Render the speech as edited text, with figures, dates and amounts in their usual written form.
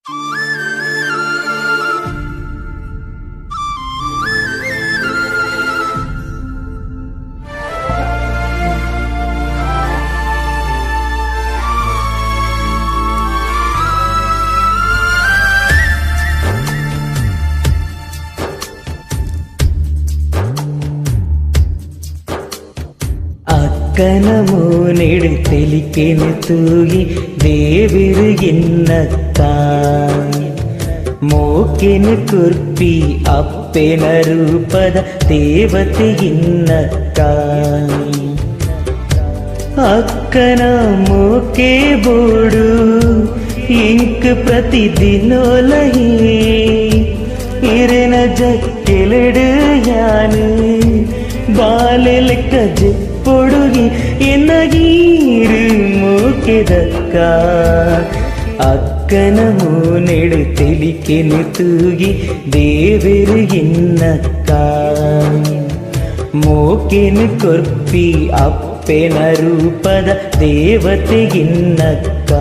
ಅಕ್ಕನ ಮೋನೆಡು ತೆಲಿಕೆನು ತೂಗಿ ದೇವಿರು ಎನ್ನಕ್ಕ. ಮೋಕೆನು ಕುರ್ಪಿ ಅಪ್ಪೆನ ರೂಪದ ದೇವತೆ ಇನ್ನಕ್ಕ. ಅಕ್ಕನ ಮೋಕೆ ಬೋಡು ಇಂಕ್ ಪ್ರತಿದಿನೋಲಹಿ. ಇರೆನ ಜಕ್ಕೆಲೆಡು ಯಾನು ಬಾಲೆ ಲೆಕ್ಕ ಜೆಪ್ಪೊಡುಗಿ ಎನ್ನಗೀರು ಮೋಕೆದಕ್ಕ. ಅಕ್ಕನ ಮೋನೆಡು ತೆಲಿಕೆನು ತೂಗಿ ದೇವೆರು ಇನ್ನಕ್ಕ. ಮೋಕೆನು ಕೊರ್ಪಿ ಅಪ್ಪೆನ ರೂಪದ ದೇವತೆ ಇನ್ನಕ್ಕ.